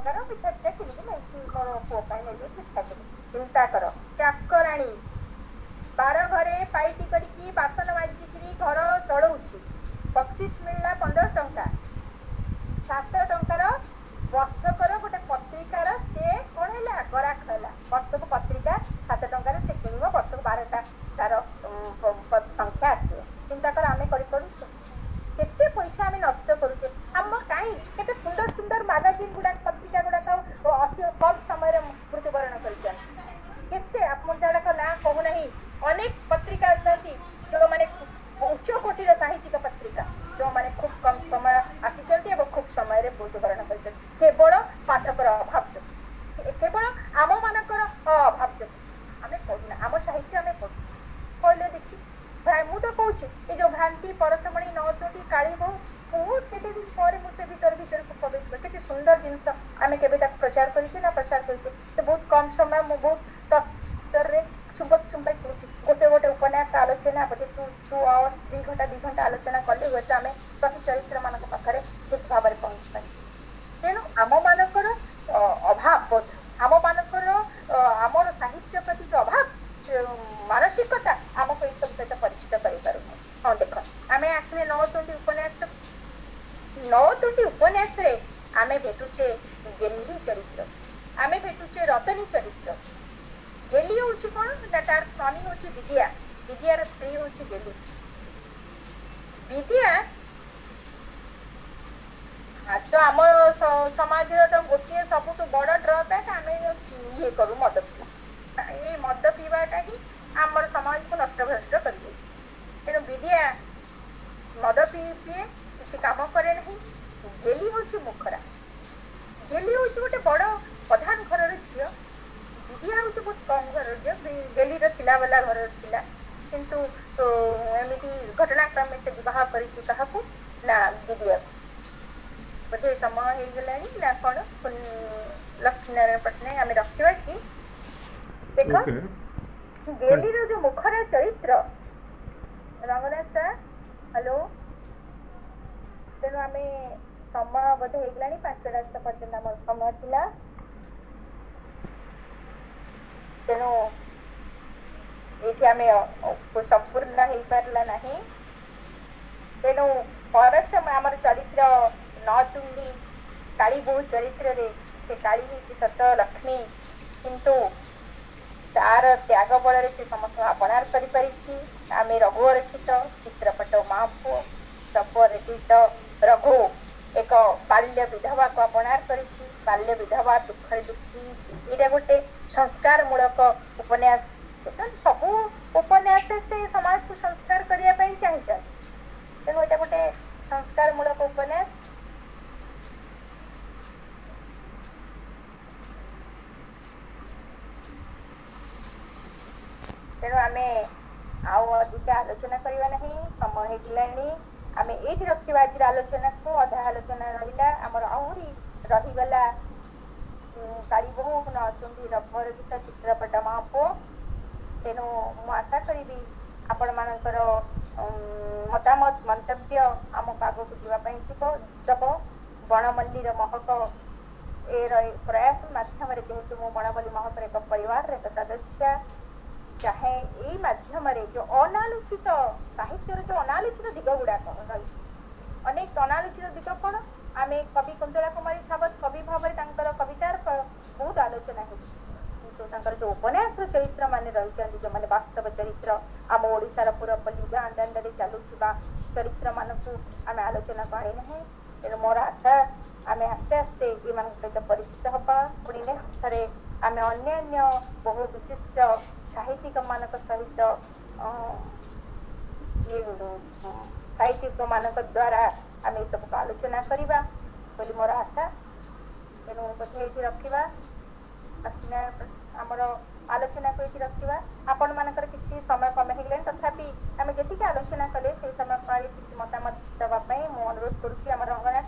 ଟଙ୍କାର ପିଠା ପିଠା କିଣିକି ନେଇକି ମୋର ପୁଅ ପାଇଁ ନେଲି ପିଠା କିଣି। ଚିନ୍ତା କର, ଚାକରାଣୀ 12 ଘରେ ପାଇଟି କରିକି ବାସନ ମାଜିକିରି ଘର ଚଳଉଛି, ବକ୍ସିସ୍ ମିଳିଲା 15 ଟଙ୍କା, 7 ଟଙ୍କାର ବର୍ଷକର ଗୋଟେ ପତ୍ରିକାର ସେ କଣ ହେଲା, ଗରାଖ ହେଲା। ବର୍ଷକୁ ପତ୍ରିକା 7 ଟଙ୍କାରେ ସେ କିଣିବ, ବର୍ଷକୁ 12ଟା ତାର ସଂଖ୍ୟା ଆସିବ। ଚିନ୍ତା କର, ଆମେ କରିପାରୁଛୁ? କେତେ ପଇସା ଆମେ ନଷ୍ଟ କରୁଛେ। ଆମ କାହିଁ କେତେ ସୁନ୍ଦର ସୁନ୍ଦର ମାଗାଜିନ୍ ଗୁଡାକ, ପତ୍ରିକା ଗୁଡାକ ଅତି କମ ସମୟରେ ମୃତ୍ୟୁବରଣ କରିଛନ୍ତି। କେତେ ଆପଣ ଯାକ ନାଁ କହୁନାହିଁ, ଅନେକ ପତ୍ରିକା ଅଛନ୍ତି ଯେଉଁମାନେ ଉଚ୍ଚ କୋଟିର ସାହିତ୍ୟିକ ପତ୍ରିକା, ଯେଉଁମାନେ ଖୁବ କମ ସମୟ ଆସିଛନ୍ତି ଏବଂ ଖୁବ ସମୟରେ ମୃତ୍ୟୁବରଣ କରିଛନ୍ତି, କେବଳ ପାଠକର ଅଭାବ ଯୋଗୁଁ, କେବଳ ଆମ ମାନଙ୍କର ଅଭାବ ଯୋଗୁଁ। ଆମେ ପଢୁନା ଆମ ସାହିତ୍ୟ, ଆମେ ପଢୁ କହିଲେ ଦେଖି। ମୁଁ ତ କହୁଛି ଏ ଯୋଉ ଭ୍ରାନ୍ତି, ପରଶମଣି, ନଅତୁଣ୍ଡି, କାଳୀବୋହୁ, ବହୁତ କେତେ ଦିନ ପରେ ମୁଁ ସେ ଭିତରକୁ ପ୍ରବେଶ କଲି। କେତେ ସୁନ୍ଦର ଜିନିଷ, ଆମେ କେବେ ତାକୁ ପ୍ରଚାର କରିଛେ ନା ପ୍ରଚାର କରିଛେ? ସେ ବହୁତ କମ ସମୟ, ମୁଁ ବହୁତ ତରରେ ଚୁମ୍ବକ ଚୁମ୍ବାଇ କହୁଛି। ଗୋଟେ ଗୋଟେ ଉପନ୍ୟାସ ଆଲୋଚନା ବୋଧେ 2 ଆୱାର୍ସ, 2 ଘଣ୍ଟା 2 ଘଣ୍ଟା ଆଲୋଚନା କଲେ ହୁଏତ ଆମେ ପ୍ରତି ଚରିତ୍ର ମାନଙ୍କ ପାଖରେ ଠିକ ଭାବରେ ପହଞ୍ଚି ପାରିବା। ତେଣୁ ଆମ ମାନଙ୍କର ଅଭାବ ବୋଧ, ଆମ ମାନଙ୍କର ଆମର ସାହିତ୍ୟ ପ୍ରତି ଯୋଉ ଅଭାବ ମାନସିକତା, ଆମକୁ ଏଇ ସବୁ ସହିତ ପରିଚିତ କରିପାରୁନାହିଁ। ହଁ ଦେଖ, ଆମେ ଆସିଲେ ନଅତୁଣ୍ଡି ଉପନ୍ୟାସ। ନଅତୁଣ୍ଡି ଉପନ୍ୟାସରେ ଆମେ ଭେଟୁଛେ ଗେହ୍ଲି ଚରିତ୍ର, ଆମେ ଭେଟୁଛେ ରତନୀ ଚରିତ୍ର। ଗେଲି ହଉଛି କଣ ନା ତାର ସ୍ୱାମୀ ହଉଛି ବିଦ୍ୟା, ବିଦ୍ୟାର ସ୍ତ୍ରୀ ହଉଛି ଗେଲି। ବିଦ୍ୟା ତ ଆମ ସମାଜର ତ ଗୋଟିଏ ସବୁଠୁ ବଡ ଡ୍ରବ୍ୟାକ୍, ଆମେ ଇଏ କରୁ ମଦ ପିଇବା। ଏଇ ମଦ ପିଇବାଟା ହିଁ ଆମର ସମାଜକୁ ନଷ୍ଟ ଭ୍ରଷ୍ଟ କରିଦେଇଛି। ତେଣୁ ବିଦ୍ୟା ମଦ ପିଏ, କିଛି କାମ କରେ ନାହିଁ। ଗେଲି ହଉଛି ମୁଖରା, ଗେଲି ହଉଛି ଗୋଟେ ବଡ ପ୍ରଧାନ ଘରର ଝିଅ, ବିଦ୍ୟା ହଉଛି ବହୁତ କମ ଘରର ଝିଅ, ଗେଲିର ଥିଲା ବାଲା ଘରର ଥିଲା। କିନ୍ତୁ ଏମିତି ଘଟଣାକ୍ରମେ ସେ ବିବାହ କରିଛି କାହାକୁ ନା ବିଦ୍ୟାକୁ। ବୋଧେ ସମୟ ହେଇଗଲାଣି ନା କଣ? ଲକ୍ଷ୍ମୀନାରାୟଣ ପଟ୍ଟନାୟକ, ଆମେ ରଖିବା କି? ଦେଖ, ଗେଲିର ଯୋଉ ମୁଖରା ଚରିତ୍ର, ରଙ୍ଗନାଥ ସାର୍ ହ୍ୟାଲୋ। ତେଣୁ ଆମେ ସମୟ ବୋଧେ ହେଇଗଲାଣି, 5ଟା ପର୍ଯ୍ୟନ୍ତ ଆମର ସମୟ ଥିଲା। ତେଣୁ ଏଇଠି ଆମେ ସମ୍ପୂର୍ଣ୍ଣ ହେଇପାରିଲା ନାହିଁ। ତେଣୁ ପରଶମ ଆମର ଚରିତ୍ର ନଅତୁଣ୍ଡି କାଳୀବୋହୁ ଚରିତ୍ରରେ ସେ କାଳୀ ହେଇଛି ସତ ଲକ୍ଷ୍ମୀ, କିନ୍ତୁ ତାର ତ୍ୟାଗ ବଳରେ ସେ ସମସ୍ତଙ୍କୁ ଆପଣାର କରିପାରିଛି। ଆମେ ରଘୁ ରଚିତ ଚିତ୍ରପଟ ମା ପୁଅ ରଚିତ ରଘୁ ଏକ ବାଲ୍ୟ ବିଧବାକୁ ଆପଣାର କରିଛି। ବାଲ୍ୟ ବିଧବା ଦୁଃଖରେ ଦୁଃଖୀ ହେଇଛି। ଏଇଟା ଗୋଟେ ସଂସ୍କାର ମୂଳକ ଉପନ୍ୟାସ। ସବୁ ଉପନ୍ୟାସ ସେ ସମାଜକୁ ସଂସ୍କାର କରିବା ପାଇଁ ଚାହିଁଛନ୍ତି, ତେଣୁ ଏଇଟା ଗୋଟେ ସଂସ୍କାର ମୂଳକ ଉପନ୍ୟାସ। ତେଣୁ ଆମେ ଆଉ ଅଧିକା ଆଲୋଚନା କରିବା ନାହିଁ, ସମୟ ହେଇଗଲାଣି। ଆମେ ଏଇଠି ରଖିବା ଆଜିର ଆଲୋଚନାକୁ। ଅଧା ଆଲୋଚନା ରହିଲା ଆମର, ଆହୁରି ରହିଗଲା କାଳୀବୋହୁ, ନଅତୁଣ୍ଡି, ରଘୁବର ଗୀତ, ଚିତ୍ରପଟ ମହାପୁଅ। ତେଣୁ ମୁଁ ଆଶା କରିବି ଆପଣମାନଙ୍କର ମତାମତ ମନ୍ତବ୍ୟ ଆମକୁ ଆଗକୁ ଯିବା ପାଇଁ ଦବ। ବଣମଲ୍ଲୀର ମହକ ଏର ପ୍ରୟାସ ମାଧ୍ୟମରେ, ଯେହେତୁ ମୁଁ ବଣମଲ୍ଲୀ ମହକର ଏକ ପରିବାରର ଏକ ସଦସ୍ୟ, ଚାହେଁ ଏଇ ମାଧ୍ୟମରେ ଯୋଉ ଅନାଲୋଚିତ ସାହିତ୍ୟର ଯୋଉ ଅନାଲୋଚିତ ଦିଗ ଗୁଡାକ ରହିଛି, ଅନେକ ଅନାଲୋଚିତ ଦିଗ କଣ, ଆମେ କବି କୁନ୍ତଳା କୁମାରୀ ସାବତ କବି ଭାବରେ ତାଙ୍କର କବିତାର ବହୁତ ଆଲୋଚନା ହେଇଛି, କିନ୍ତୁ ତାଙ୍କର ଯୋଉ ଉପନ୍ୟାସର ଚରିତ୍ର ମାନେ ରହିଛନ୍ତି, ଯୋଉମାନେ ବାସ୍ତବ ଚରିତ୍ର, ଆମ ଓଡ଼ିଶାର ପୁରପଲ୍ଲୀ ଗାଁ ଦାଣ୍ଡରେ ଚାଲୁଥିବା ଚରିତ୍ର ମାନଙ୍କୁ ଆମେ ଆଲୋଚନାକୁ ଆଣିନାହେଁ। ତେଣୁ ମୋର ଆଶା ଆମେ ଆସ୍ତେ ଆସ୍ତେ ଏମାନଙ୍କ ସହିତ ପରିଚିତ ହବା। ପୁଣି ନେକ୍ସଟ ଥରେ ଆମେ ଅନ୍ୟାନ୍ୟ ବହୁ ବିଶିଷ୍ଟ ସାହିତ୍ୟିକ ମାନଙ୍କ ସହିତ ସାହିତ୍ୟିକ ମାନଙ୍କ ଦ୍ଵାରା ଆମେ ଏସବୁକୁ ଆଲୋଚନା କରିବା ବୋଲି ମୋର ଆଶା। ତେଣୁ ବୋଧେ ଏଇଠି ରଖିବା, ଆମର ଆଲୋଚନାକୁ ଏଇଠି ରଖିବା। ଆପଣ ମାନଙ୍କର କିଛି ସମୟ କମ ହେଇଗଲାଣି, ତଥାପି ଆମେ ଯେତିକି ଆଲୋଚନା କଲେ ସେଇ ସମୟ ପରେ କିଛି ମତାମତ ଦେବା ପାଇଁ ମୁଁ ଅନୁରୋଧ କରୁଛି ଆମର ରଙ୍ଗନାଥ।